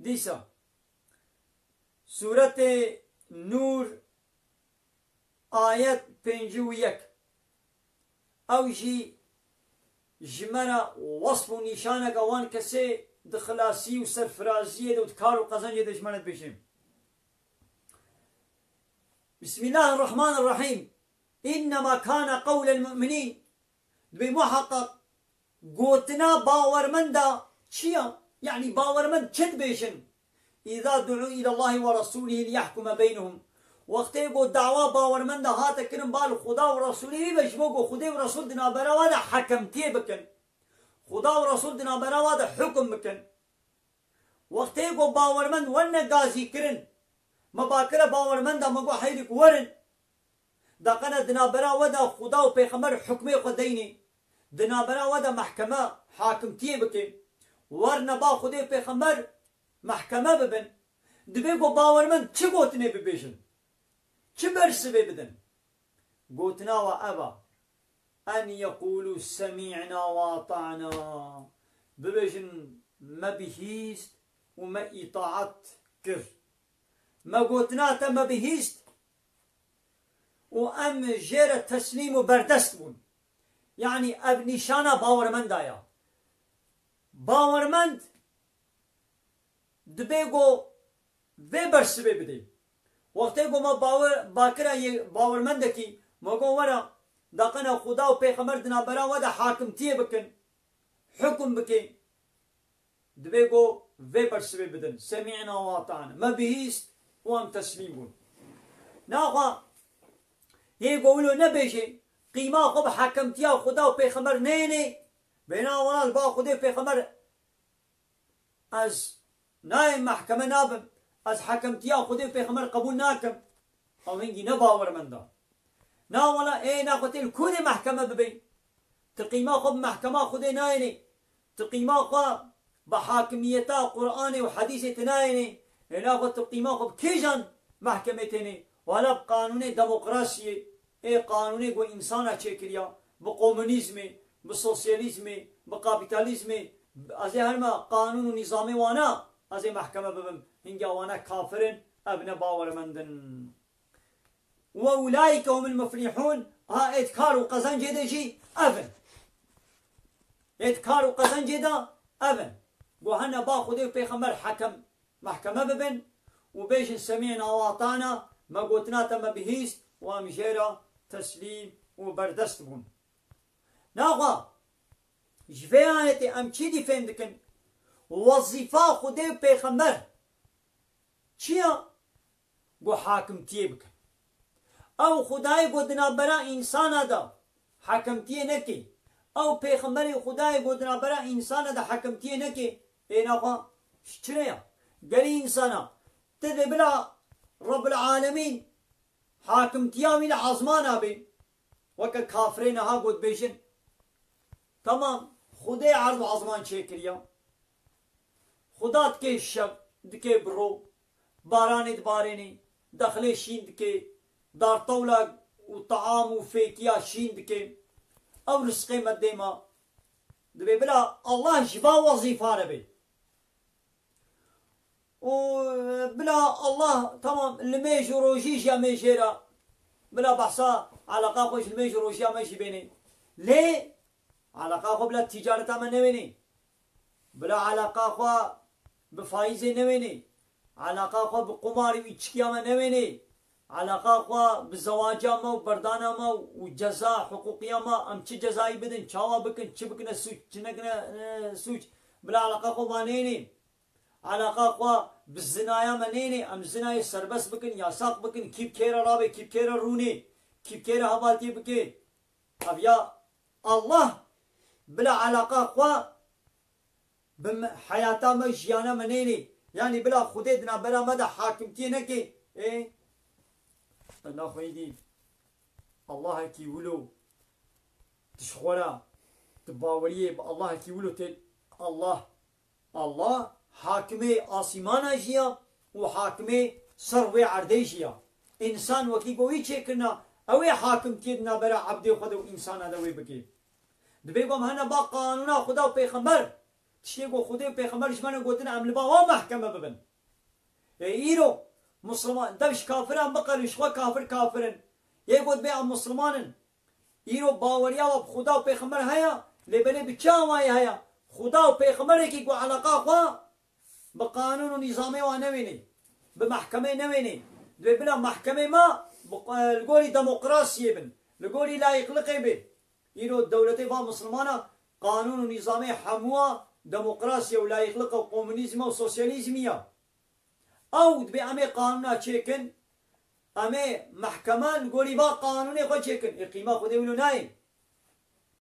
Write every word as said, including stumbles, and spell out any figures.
Dîsa, Sûretê Nûr, ayet pêncî û yek. Ew jî ji me re wesf û nîşaneke wan kesê di xilasî û serfiraziyê de û di kar û qezencê de ji me re dibêje. Bismillahirrahmanirrahîm. Înnema kane qewlel mu'minîn. Dibê muheqeq gotina bawermenda çi ya? Yanî bawermend çi dibêjin? Îza du'û îlallahî we resûlihî liyehkume beynehum. Wextê ku dawa bawermenda hate kirin bal Xuda û Resûlê wî be, ji bo ku Xudê û Resûl di navbera we de hekemtiyê bikin. Xuda û Resûl di navbera we de hukm bikin. Wextê ku bawermend werne gazî kirin, me bakire bawermenda me got heyrik werin. Daqene di navbera we de Xuda û Pêxember hukmê xwe deynê. Di navbera we de mehkeme hakimtiyê bike. Werne ba Xwedê û Pêxember mehkeme bibin. Dibê ku bawermend çi gotinê bibêjin? Çi bersivê bidin? Gotina we ev e. En yeqûlû semî'na we ata'na. Bibêjin me bihîst û me îtaet kir. Me gotina te me bihîst û em jê re teslîm û berdest bûn. Yanî ev nîşana bawermenda ya. Bawermend dibê ku vê bersivê bidê. Wextê ku me bawer, bakira yê bawermendekî, me got were, daqene Xuda û Pêxember di navbera we de hakimtiyê bikin, hukm bike. Dibê ku vê bersivê bidin. Semî'na we ata'na. Me bihîst û em teslîm bûn. Naxwe yê ku wilo nebêje, qîma xwe bi hekemtiya Xuda û Pêxember neyêne, bêna wela li ba Xwedê û Pêxember ez nayêm mehkeme nabim, ez hekemtiya Xwedê û Pêxember qebûl nakim. Ew hingî ne bawermend e. Na wela, ê, naxwe tê li kûnê mehkeme bibê? Tu qîma xwe bi mehkema Xwedê nayênê. Tu qîma xwe bi hakimiyeta Qur'anê û hedîsê tu nayênê. Ê, naxwe tu qîma xwe bi kêjan mehkemê tênê? Wela bi qanûnê demokrasiyê, ê qanûnê ku însana çêkiriya, bi komunîzmê, bi sosyalîzmê, bi kapîtalîzmê, ez ê herme qanûn û nîzamê wana, ez ê mehkeme bibim. Hinga wana kafir in, ev ne bawermend in. Ve ulaîke humul muflihûn, ha ê di kar û qezencê de jî ev in. Ê di kar û qezencê de ev in. Ku hene ba Xwedê û Pêxember hekem, mehkeme bibin û bêjin semî'na we ata'na, me gotina te me bihîst û em jê re teslîm û berdest bûn. Naxwe, ji vê ayetê em çi dî fêm dikin? Wezîfa Xwedê û Pêxember çi ya? Ku hakimtiyê bikin. Ew Xwedayê ku di navbera însana de hakimtiyê neke, ew Pêxemberê Xwedayê ku di navbera însana de hakimtiyê neke, ê naxwe ji çi re ya? Gelî însana, tu dê bila Rebbil Alemîn hakimtiya wî li ezmana bê. Weke kafirê niha got bêjin, temam, Xwedê erd û ezman çêkiriya. Xuda dike şev, dike bi ro, baranê dibarênê, dexlê şîn dike, dartewla û taam û fêkiya şîn dike. Ew rizqê me dê me. Dibê bila Allah ji va wezîfa re bê. Û bila Allah, temam, limêj û rojî jî em ê jê re, bila behsa eleqa xwe ji limêj û rojiya me jî bênê. Lê eleqa xwe bila tîcareta me newênê. Bila eleqa xwe bi faîzê newênê. Eleqa xwe bi qumar û îçkiya me newênê. Eleqa xwe bi zewaca me û berdana me û ceza hiqûqiya me, em çi cezayî bidin, çawa bikin, çi bikine sûc, çi nekine, e, sûc. Bila eleqa xwe vaneyênê. Eleqa xwe bi zinaya me neyênê, em zinayê serbest bikin, yasak bikin, kî bi kê re rabe, kî bi kê re rûnê, kî bi kê re hevaltiyê bike. Ev ya Allah bila eleqa xwe bi me, heyata me, jiyana me neyênê. Yanî bila Xwedê di navbera me de hakimtiyê neke. Ê, naxweyî dî. Allahekî wilo tu ji xwe re, tu baweriyê bi Allahekî wilo tê, Allah Allah hakimê asîmana jî ya û hakimê ser wê erdê jî ya. Însan wekî ku wî çêkirina, ew ê hakimtiyê di navbera ebdê xwe de û însana de wê bike. Dibê ku em hene ba qanûna Xuda û Pêxember, Tiştê ku Xwedê û Pêxember ji me re gotin, em li ba wan mehkeme bibin. Ê îro Misliman, dev ji kafiran biqerin, ji xwe kafir kafir in. Yê got bê em Misliman in. Îro baweriya we bi Xuda û Pêxember heye, lê belê bi çi awayî heye? Xuda û Pêxemberekî ku eleqa xwe bi qanûn û nîzamê wan newênê, bi mehkemeyê newênê. Divê bila mehkemê me bi, li gorî demokrasiyê bin, li gorî layîqliqê bê. Îro dewletê va Mislimana qanûn û nîzamê hemûa demokrasiye û layîqliqe û komunîzme û sosyalîzmî ya. Ew dibê em ê qanûna çêkin, em ê mehkeme li gorî va qanûnê xwe çêkin. Ê qîma Xwedê wilo nayê.